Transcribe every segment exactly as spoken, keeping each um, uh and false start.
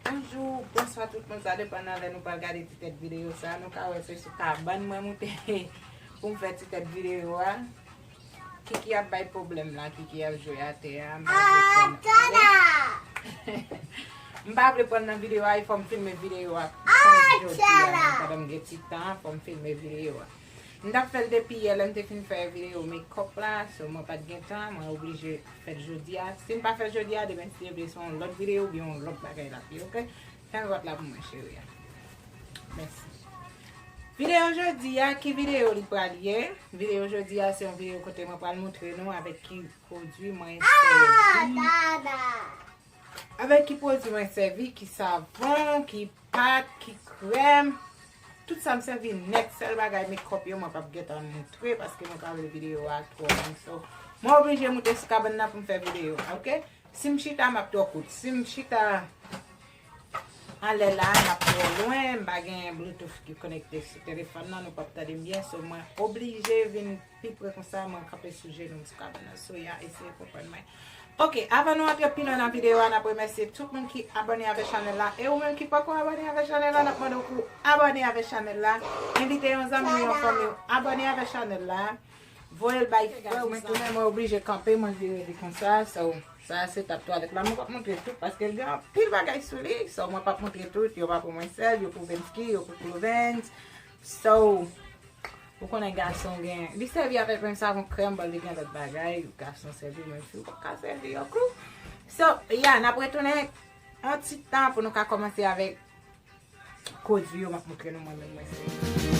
Bonjou, bonswa tout moun, sa depann nan lè nou pral gade ti tèt videyo sa. Nou ka wè se sou kabann mwen moute pou m fè ti tèt videyo a. Kiki ap bay pwoblèm la, Kiki ap jwe atè a, m pa vle pran nan videyo. M pa vle pran nan videyo a, e fò m filme videyo a. Jodi a, pandan m gen ti tan, fò m filme videyo a. M t ap fè l depi yè, lè m te fin fè videyo makeup la, so mwen pa t gen tan, mwen oblije fè l jodi a. Si m pa fè l jodi a, demen si Dye vle, se yon lòt videyo oubyen yon lòt bagay l ap ye, oke? Fèmen pòt la pou mwen, cheri a. Mèsi. Videyo jodi a, ki videyo li pral ye? Videyo jodi a, se yon videyo kote mwen pral montre nou avèk ki pwodui mwen sèvi. Avèk ki pwodui mwen sèvi, ki savon, ki pat, ki krèm. Tout sa m sèvi nèt, sèl bagay makeup yo, mwen p ap gentan montre, paske mwen pa vle videyo a twò long. So, mwen oblije moute sou kabann nan pou m fè videyo a, oke? Si m chita, m ap twò kout. Si m chita anlè la, m ap twò lwen, m pa gen Bluetooth ki konekte sou telefòn nan, nou p ap tande m byen. So, mwen oblije vin pi pre konsa, mwen kanpe sou jenou m sou kabann nan. So, ya, eseye konprann mwen. Oke, avan nou antre pi lwen nan videyo a, n ap remèsye tout moun ki abòne avèk chanèl la. E ou menm ki poko abòne avèk chanèl la, n ap mande w pou abòne avèk chanèl la. Envite yon zanmi w, yon fanmi w abòne avèk chanèl la. Voye l bay frè w. Mwen tounen, mwen oblije kanpe, mwen vire li konsa. So, sa se tap twalèt la. Mwen p ap montre tout paske l gen anpil bagay sou li. So, mwen p ap montre tout. Yo pa pou mwen sèl, yo pou Vensky, yo pou Clovens. So, ou konnen gason gen, li sèvi avèk menm savon krèm, bon, li gen lòt bagay, gason sèvi, menm si ou pa ka sèvi yo klou. So, ya, n ap retounen yon ti tan pou nou ka kòmanse avèk pwodui yo, m ap montre nou mwen menm mwen se.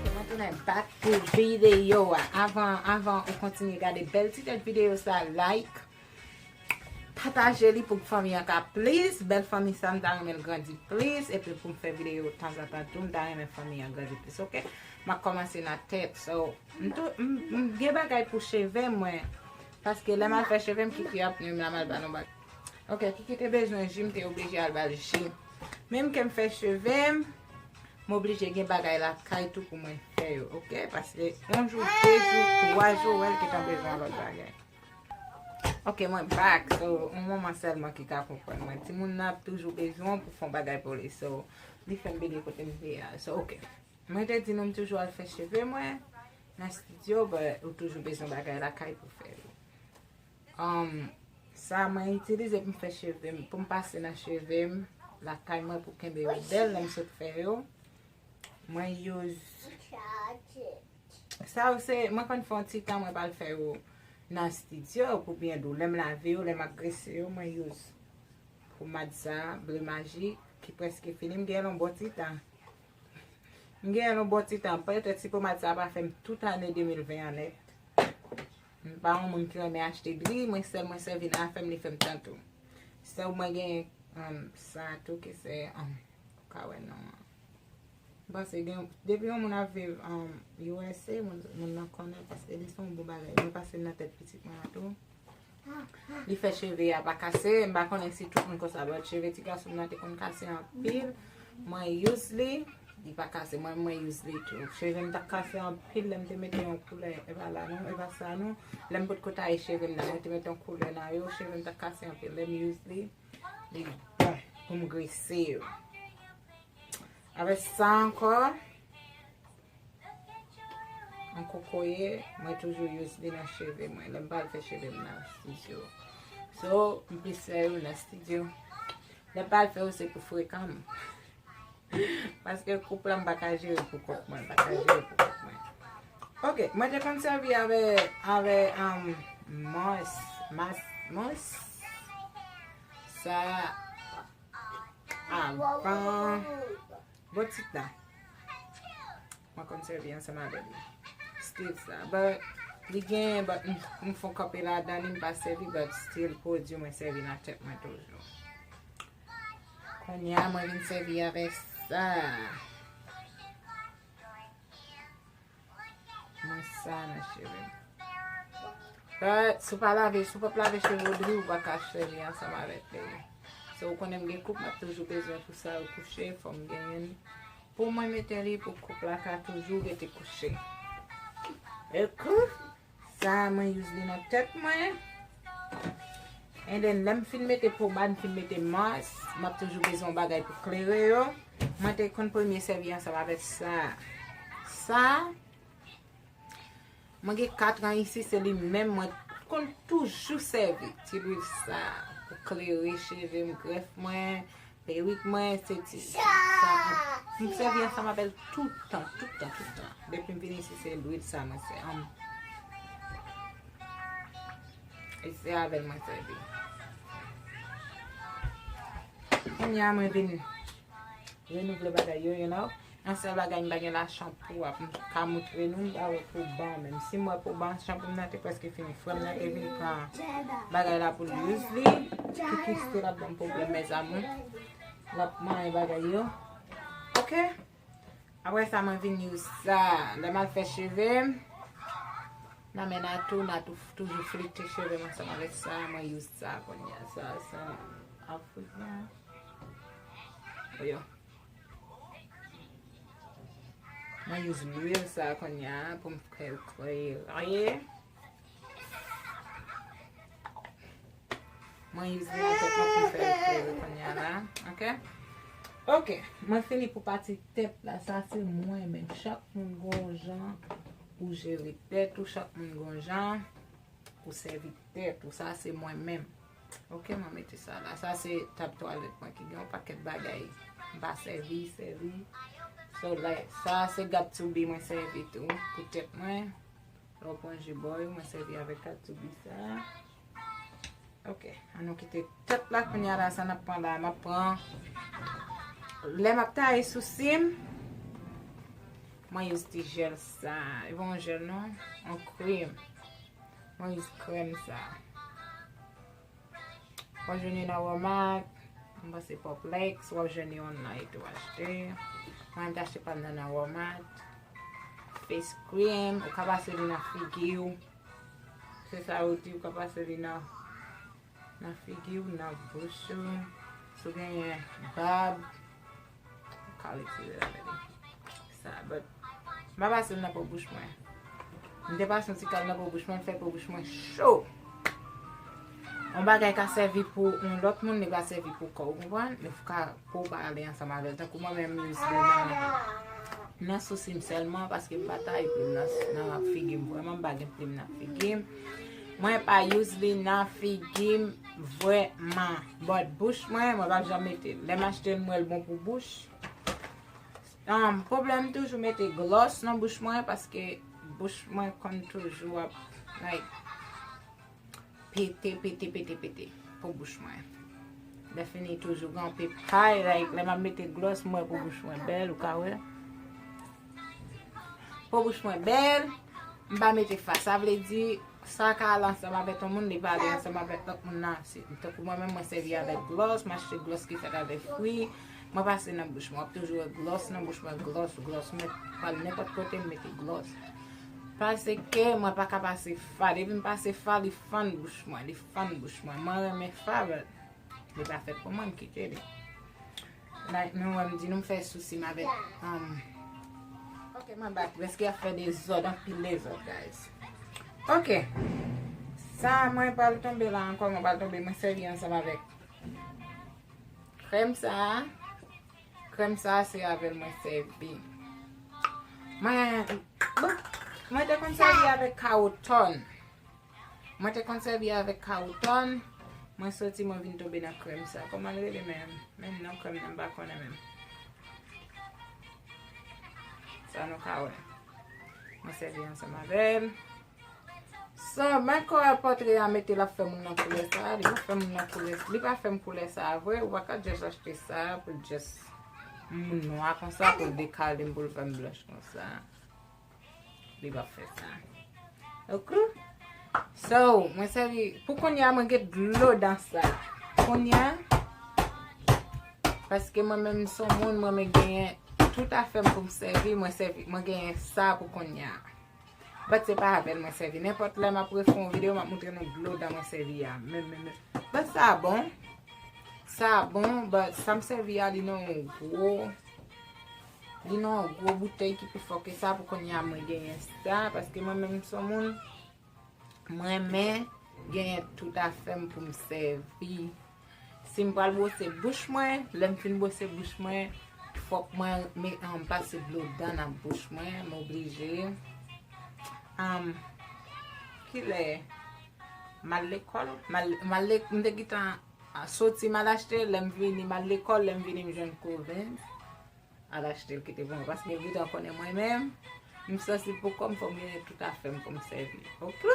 Mwen tounen back pou videyo a. Avan, avan ou kontinye gade bèl ti tèt videyo sa, like, pataje li pou fanmi an ka plis. Bèl fanmi sa, m ta renmen l grandi plis. Epi pou m fè videyo tanzantan tou, m ta renmen fanmi an grandi plis, oke? M ap kòmanse nan tèt. So, m tou, m, m gen bagay pou cheve mwen. Paske lè m al fè cheve m, Kiki ap nwi m la, m al ba l yon bagay. Oke, Kiki te bezwen ji, m te oblije al ba l ji. Menm ke m fè cheve m, m oblije gen bagay lakay tou pou mwen fè yo, oke? Paske yon jou, de jou, twa jou, wè l gentan bezwen lòt bagay. Oke, mwen back. So, yon manman sèlman ki ka konprann mwen. Timoun nan ap toujou bezwen w pou fè yon bagay pou li. So, li fè m bliye kote m te ye a. So, oke. Mwen te di nou m toujou al fè cheve mwen nan estidyo, but ou toujou bezwen bagay lakay pou fè yo. Um, sa mwen itilize pou m fè cheve m, pou m pase nan cheve m, lakay mwen pou kenbe yo bèl lè m sot fè yo. Mwen use Sa yo se, mwen konn fè yon ti tan mwen pral fè yo nan estidyo pou byen dou. Lè m lave yo, lè m ap grese yo, mwen use pomad sa, Bleu Magique, ki prèske fini. M gen l yon bon ti tan. M gen l yon bon ti tan. Petèt si pomad sa pa fè m tout ane de mil ven an nèt. M pa yon moun ki renmen achte bri, mwen sèl mwen sèvi nan afè m, li fè m tan tou. So mwen gen, um, sa tou ki se, um, ou ka wè non an. M panse gen, depi yon moun ap viv, um, U S A, moun, moun nan konnen paske li se yon bon bagay. Mwen pase l nan tèt pitit mwen an tou. Li fè cheve a pa kase, m pa konnen si tout moun konsa, but cheve ti gason m nan te konn kase anpil. Mwen use li, li pa kase, mwen, mwen use li tou. Cheve m t ap kase anpil lè m te mete yon koulè, e pa la non, e pa sa non. Lè m potko taye cheve m nan, mwen te mete yon koulè nan yo, cheve m t ap kase anpil. Lè m use li, li bon pou m grese yo. Avèk sa ankò, Yon kokoye, mwen toujou use li nan cheve mwen. Lè m pral fè cheve m nan studio. So, m plis fè yo nan studio. Lè m pral fè yo, se pou frekan m. Paske koup la, m pa ka jere pou kòk mwen, m pa ka jere pou kòk mwen. Ok, mwen te konn sèvi avè, avè, um, mòs, mas, mòs. Sa, avan, botit la. Mwen konn sèvi ansanm avè li. Still sa. But, li gen, but, m, m fon kanpe ladan li, m pa sèvi, but still, pwodui mwen sèvi nan tèt mwen toujou. Kounye a, mwen vin sèvi avè sa. Mwen sa nan cheve m. But, si w pa lave, si w p ap lave cheve w dri, ou pa ka sèvi ansanm avèk li. So, ou konnen m gen koup, m ap toujou bezwen pou sa yo kouche, fò m genyen l. Pou mwen mete li, pou koup la ka toujou rete kouche. Ekou, sa mwen use li nan tèt mwen. And then, lè m fin mete poba, m fin mete mas, m ap toujou bezwen yon bagay pou klere yo. Mwen te konn premye sèvi ansanm avèk sa. Sa, mwen gen kat an isi, se li menm mwen konn toujou sèvi. Ti lwil sa pou klere cheve m, grèf mwen, perik mwen, se ti sa. M sèvi ansanm avè l tout tan, tout tan, tout tan. Depi m vin isi, se lwil sa mwen sèvi. E se avè l mwen sèvi. Kounye a mwen vin renouvle bagay yo, you know. Yon sèl bagay m pa gen la chanpou a pou m ka moutre nou, m pa wè poba menm. Si m wè poba, chanpou m nan te prèske fini. Frè m nan te vin pran bagay la pou l use li. Kiki still ap ban m pwoblèm, mes amours. L ap manyen bagay yo. Ok. Apre sa, mwen vin use sa. Lè m al fè cheve m, nan men Natou, Natou toujou flite cheve m ansanm avèk sa. Mwen use sa kounye a. Sa, sa, Afriken. Oyo. Mwen use lwil sa kounye a pou m fè l klere. Mwen use li nan tèt mwen pou m fè l klere kounye a la. Ok? Ok, mwen fini pou pati tèt la. Sa se mwen menm. Chak moun gon jan ou jere tèt ou, chak moun gon jan ou sèvi tèt ou. Sa se mwen menm. Ok, mwen mete sa la. Sa se tab twalèt mwen ki gen yon pakèt bagay m pa sèvi, sèvi. So, like, sa se Got To Be mwen sèvi tou pou tèt mwen. Lè w pran jibòy, mwen sèvi avèk Got To Be sa. Ok, an nou kite tèt la kounye a la, sa n ap pran la, m ap pran, lè m ap taye sousi m, mwen use ti jèl sa, e pa yon jèl non, yon krèm. Mwen use krèm sa. W ap jwenn li nan Walmart, m panse Publix, w ap jwenn li online tou achte. Mwen menm te achte pa m nan nan Walmart. Face cream, ou ka pase li nan figi w. Se sa yo di, ou ka pase li nan, nan figi w, nan bouch ou. Si w genyen bab, ou ka retire l avè li. Sa, but, m pa pase l nan po bouch mwen. M te pase yon ti kal nan po bouch mwen, l fè po bouch mwen cho. Yon bagay ka sèvi pou yon lòt moun, li pa sèvi pou kò w, ou konprann? Li ka, po w pa ale ansanm avè l. Tankou mwen menm, m use li nan, nan sousi m sèlman, paske m pa taye plim nan, nan figi m. Vrèman, m pa gen plim nan figi m. Mwen pa use li nan figi m vrèman. But bouch mwen, mwen p ap janm mete l. Lè m achte l, m wè l bon pou bouch. Um, pwoblèm toujou mete glòs nan bouch mwen, paske bouch mwen konn toujou ap, like, pete, pete, pete, pete, po bouch mwen. Lè fini toujou gen anpil pay, like, lè m ap mete glòs, m wè po bouch mwen bèl, ou ka wè. Po bouch mwen bèl, m pa mete fas. Sa vle di, sa ka al ansanm avèk yon moun, li pa ale ansanm avèk lòt moun nan. Se, tankou mwen menm, mwen sèvi avèk glòs, m achte glòs ki fèt avèk fwi, mwen pase nan bouch mwen. W ap toujou wè glòs nan bouch mwen, glòs, glòs. Mwen pral nenpòt kote, m mete glòs. Paske mwen pa ka pase fa. Depi m pase fa, li fann bouch mwen, li fann bouch mwen. Mwen renmen fa, but li pa fèt pou mwen, m kite li. Like, nou wè m di nou m fè sousi m avèk, um, ok, mwen bat, prèske ap fè dezòd, anpil dezòd, guys. Ok. Sa mwen pral tonbe la ankò, mwen pral tonbe, mwen sèvi ansanm avèk krèm sa. Krèm sa, se avè l mwen sèvi. Mwen, bon, Mwen te konn sèvi avèk Kawotòn. Mwen te konn sèvi avèk Kawotòn. Mwen soti, mwen vin tonbe nan krèm sa. Kòman l rele menm? Menm non krèm nan, m pa konnen menm. Sa nou ka wè. Mwen sèvi ansanm avè l. So, men kòrè pòtre a mete l ap fè moun nan koulè sa, li pa fè moun nan koulè, li pa fè m koulè sa vre, ou pa ka just achte sa pou just moun nwa konsa, pou l dekale m, pou l fè m blanch konsa. Li pa fè sa. Ok? So, mwen sèvi, pou kounye a mwen gen dlo dan sa. Kounye a, paske mwen menm m se yon moun, mwen menm genyen tout afè m pou m sèvi, mwen sèvi, mwen genyen sa pou kounye a. But se pa avè l mwen sèvi. Nenpòt lè m ap refè yon videyo, m ap montre nou dlo dan mwen sèvi a. Men, men, men. But sa bon. Sa bon, but sa m sèvi a, li nan yon gwo, li nan yon gwo boutèy ki pi fò ke sa, pou kounye a mwen genyen sa, paske mwen menm m se yon moun, mwen renmen genyen tout afè m pou m sèvi. Si m pral bwose bouch mwen, lè m fin bwose bouch mwen, fòk mwen me, um, pase dlo dan nan bouch mwen, m oblije. Um, kilè m al lekòl? M al, m al le-, m te gentan soti, m al achte, lè m vini, m al lekòl, lè m vini, m jwenn Coovins. Al achte l kite pou mwen, paske m gentan konnen mwen menm, m sansib pou kò m, fò m genyen tout afè m pou m sèvi. Ok?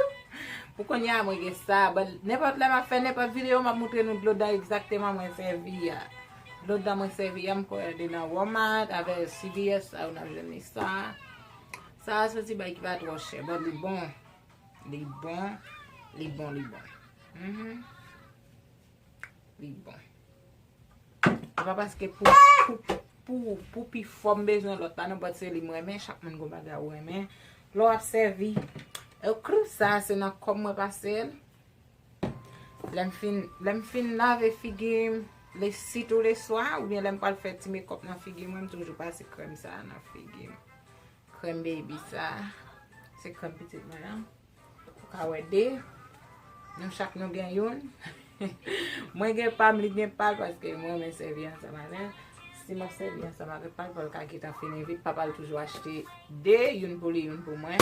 Pou kounye a, mwen gen sa, but nenpòt lè m ap fè nenpòt videyo, m ap montre nou dlo dan egzakteman mwen sèvi a. Dlo dan mwen sèvi a, m kwè li nan Walmart, avè C V S, sa yo n ap jwenn li sa. Sa a se ti bagay ki pa twò chè, but li bon. Li bon, li bon, li bon. Mhm. Li bon. Se pa paske pou, pou, pou, pou pi fò m bezwen lòt la non, but se li m renmen, chak moun gon bagay ou renmen. Lè w ap sèvi, e kri sa, se nan kòb mwen pase l. Lè m fin, lè m fin lave figi m, le, sitou le swa, oubyen lè m pral fè ti makeup nan figi mwen, m toujou pase krèm sa a nan figi m. Krèm baby sa, se krèm pitit mwen an. Ou ka wè de. Nou chak nou gen youn. Mwen gen pa m, li gen pa l, paske mwen renmen sèvi ansanm avè l. Si m ap sèvi ansanm avè pa l, pa l ka gentan fini vit. Papa l toujou achte de, youn pou li, youn pou mwen.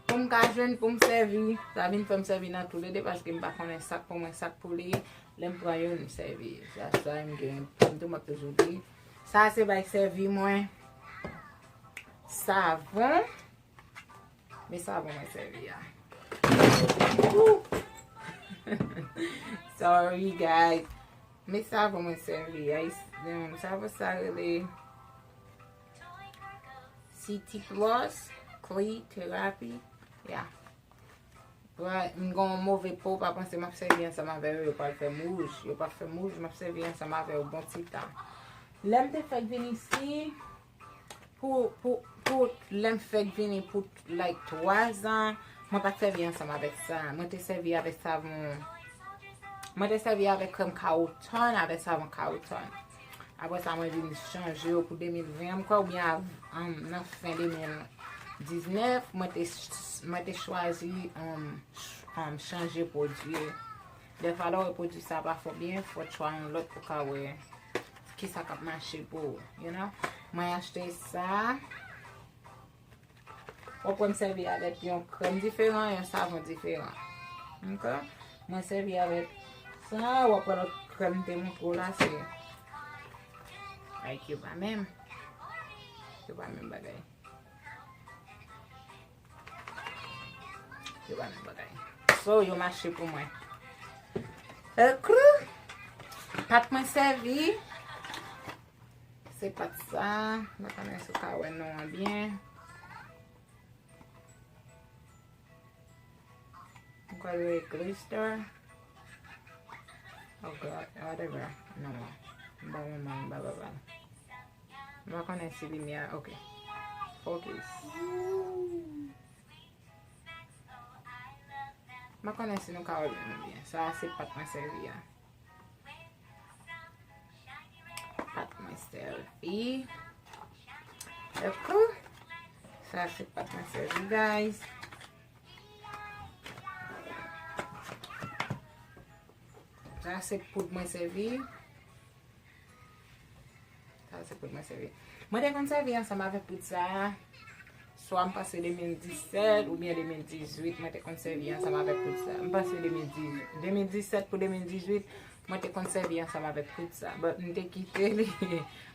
Pou m ka jwenn, pou m sèvi, sa vin fè m sèvi nan toulede, paske m pa konnen sa k pou mwen, sa k pou li. Lè m pran youn, m sèvi. Sa, sa, m gen, m tou, m ap toujou di. Sa, se bay sèvi mwen. Savon. Men savon mwen sèvi a. Ooh. Sorry, guys. Men savon mwen sèvi a. Is-, um, savon sa rele City Plus Clay Therapy. Yeah. Vre, m gen yon move po, pa panse m ap sèvi ansanm avè yo, yo pral fè m wouj. Yo p ap fè m wouj, m ap sèvi ansanm avè yo bon ti tan. Lè m te fèk vin isi, pou, pou, pou lè m fèk vini pou, like, twa zan, mwen pa t sèvi ansanm avèk sa. Mwen te sèvi avèk savon, mwen te sèvi avèk krèm Kawotòn, avèk savon Kawotòn. Apre sa, mwen vin chanje yo pou de mil ven an, m kwè, oubyen av-, um, nan fen de mil diznèf, mwen te ch-, mwen te chwazi, um, ch-, um, chanje pwodui. Dèfwa, lè w wè pwodui sa pa fè w byen, fò w try yon lòt pou w ka wè kisa k ap mache pou ou, you know? Mwen achte sa. W ap wè m sèvi avèk yon krèm diferan, yon savon diferan. Ok? Mwen sèvi avèk sa, w ap wè lòt krèm m te montre w la, se, like, yo pa menm. Yo pa menm bagay. Yo pa menm bagay. So, yo mache pou mwen. Ekri. Pat mwen sèvi. Se pat sa. Mwen konnen si w ka wè non an byen. M kwè yo e Glister. Oh God, whatever. Non. M pa manman, m pa papa. M pa konnen si limyè, ok. Focus. M pa konnen si nou ka wè l byen. Sa a se pat mwen sèvi a. Pat mwen sèvi. Ekou. Sa se pat mwen sèvi, guys. Sa se poud mwen sèvi. Sa se poud mwen sèvi. Mwen te konn sèvi ansanm avèk poud sa a. Swa m panse de mil disèt oubyen de mil dizuit, mwen te konn sèvi ansanm avèk poud sa. M panse de mil dizuit. De mil disèt pou de mil dizuit, mwen te konn sèvi ansanm avèk poud sa. But m te kite li.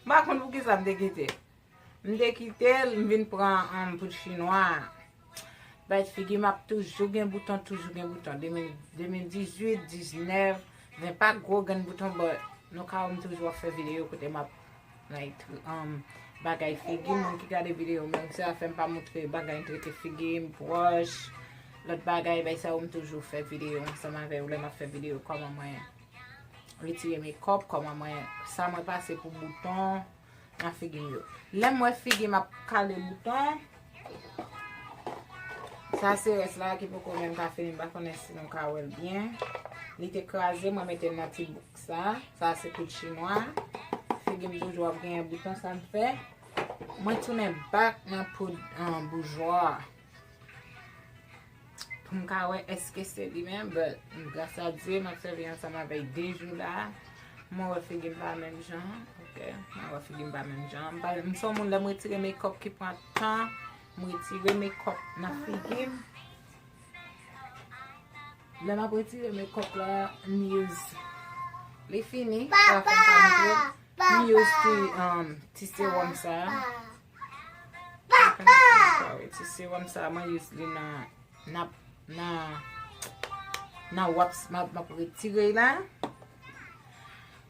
M pa konn poukisa m te kite. M te kite l, m vin pran, um, poud chinwa. But figi m ap toujou gen bouton, toujou gen bouton. De mil, de mil dizuit, diznèf, ven pa gwo grenn bouton, but nou ka wè m toujou ap fè videyo kote m ap, like, um, bagay figi. Moun ki gade videyo m, menm si sa fè m pa montre bagay, m trete figi m, bwòch, lòt bagay, bay sa yo m toujou fè videyo ansanm avè yo lè m ap fè videyo kòman mwen retire mekòp, kòman mwen, sa mwen pase pou bouton nan figi m yo. Lè m wè figi m ap kale bouton, sa se rès la ki poko menm ka fini, m pa konnen si nou ka wè l byen. Li te kraze, mwen mete l nan ti bouk sa. Sa se poud chinwa. Figi m toujou ap genyen bouton, sa m fè. Mwen tounen back nan poud, ah, boujwa. Pou m ka wè èske se li menm, but gras a Dye, m ap sèvi ansanm avèk de jou la. Mwen wè figi m pa menm jan, ok? Mwen wè figi m pa menm jan. M pa, m se yon moun, lè m retire mekòp ki pran tan, m retire mekòp nan figi m. Lè m ap retire mekòp la, m use, li fini, sa fè m pa montre. M use ti, um, ti sewòm sa. Ti sewòm sa, mwen use li nan, nan, nan, nan wòp m ap, m ap retire la.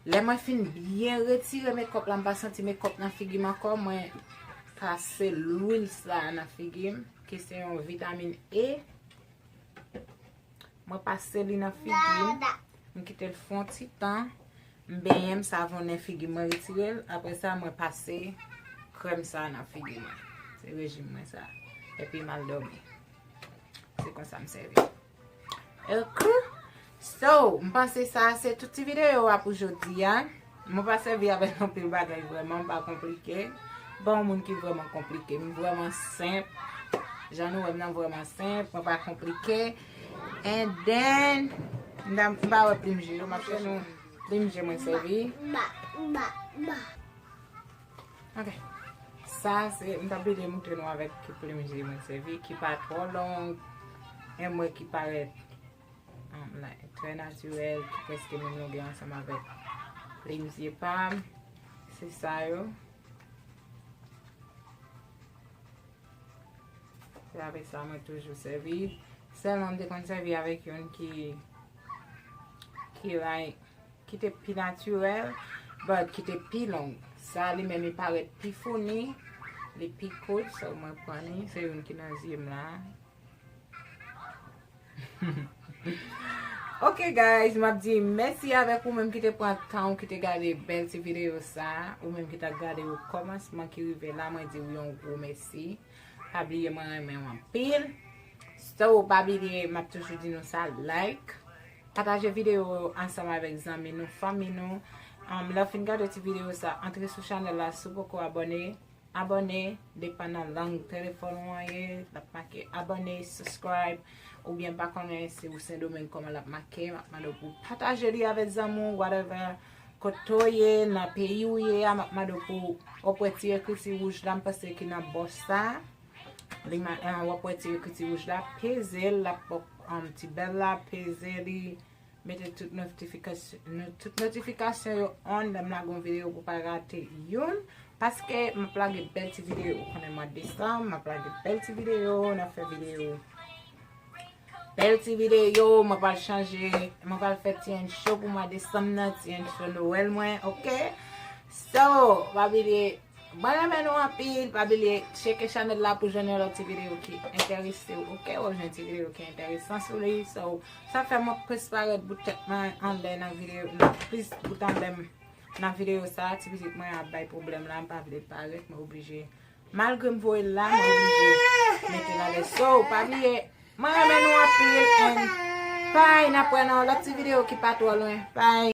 Lè mwen fin byen retire mekòp la, m pa santi mekòp nan figi m ankò, mwen pase lwil sa nan figi m, ki se yon vitamin E. Mwen pase li nan figi m. M kite l fè yon ti tan. M benyen m, savonnen figi m, mwen retire l. Apre sa, mwen pase krèm sa nan figi mwen. Se rejim mwen sa. Epi m al dòmi. Se konsa m sèvi. Ok. So, m panse sa se tout ti videyo a pou jodi a. Mwen pa sèvi avèk anpil bagay vrèman, m pa konplike. M pa yon moun ki vrèman konplike, m vrèman senp. Jan nou wè m nan vrèman senp, mwen pa konplike. And then, m pa, m pa wè plim je yo, m ap fè nou plim je mwen sèvi. Ok. Sa se, m t ap vle montre nou avèk ki plim je mwen sèvi, ki pa twò long, e mwen ki parèt, um, like, trè natirèl, ki prèske menm longè ansanm avèk plim je pa m. Se sa yo. Se avèk sa mwen toujou sèvi. Sèlman m te konn sèvi avèk youn ki, ki, like, ki te pi natirèl, but ki te pi long. Sa li menm li parèt pi founi, li pi kout, so mwen pran li, se youn ki nan zye m la. Ok guys, m ap di mèsi avèk ou menm ki te pran tan ou ki te gade bèl ti videyo sa, ou menm ki t ap gade o kòmansman ki rive la, mwen di w yon gwo mèsi. Pa bliye mwen renmen w anpil. So, pa bliye, m ap toujou di nou sa, like, pataje videyo yo ansanm avèk zanmi nou, fanmi nou. Um, lè w fin gade ti videyo sa, antre sou chanèl la si w poko abòne. Abòne, depandan lang telefòn ou an ye, l ap make abòne, subscribe, oubyen pa konnen si ou Sendomeng kòman l ap make, m ap mande w pou pataje li avèk zanmi w, whatever, kote w ye, nan peyi w ye a, m ap mande w pou w wè ti ekriti wouj la, m panse ki nan bò sa. Li ma-, eh, w ap wè ti ekriti wouj la, peze l, l ap pòp, um, ti bèl la, peze li, mete tout notifikasyon, nou, tout notifikasyon yo on, lè m lage yon videyo pou w pa rate youn, paske m ap lage bèl ti videyo, ou konnen mwa desanm, m ap lage bèl ti videyo, n ap fè videyo. Bèl ti videyo, mwen pral chanje, mwen pral fè T N show pou mwa desanm nan, T N show Nwèl mwen, ok? So, pa bliye, mwen renmen nou anpil, pa bliye tcheke chanèl la pou jwenn yon lòt ti videyo ki enterese w, ok? W ap jwenn ti videyo ki enteresan sou li, so, sa fè mwen plis parèt bout tèt mwen anlè nan videyo, nan plis bout anlè m nan videyo sa, ti pitit mwen ap bay pwoblèm la, m pa vle parèt, mwen oblije. Malgre m voye l la, mwen oblije mete l alèz. So, pa bliye, mwen renmen nou anpil, and bye, n ap wè nan yon lòt ti videyo ki pa twò lwen. Bye.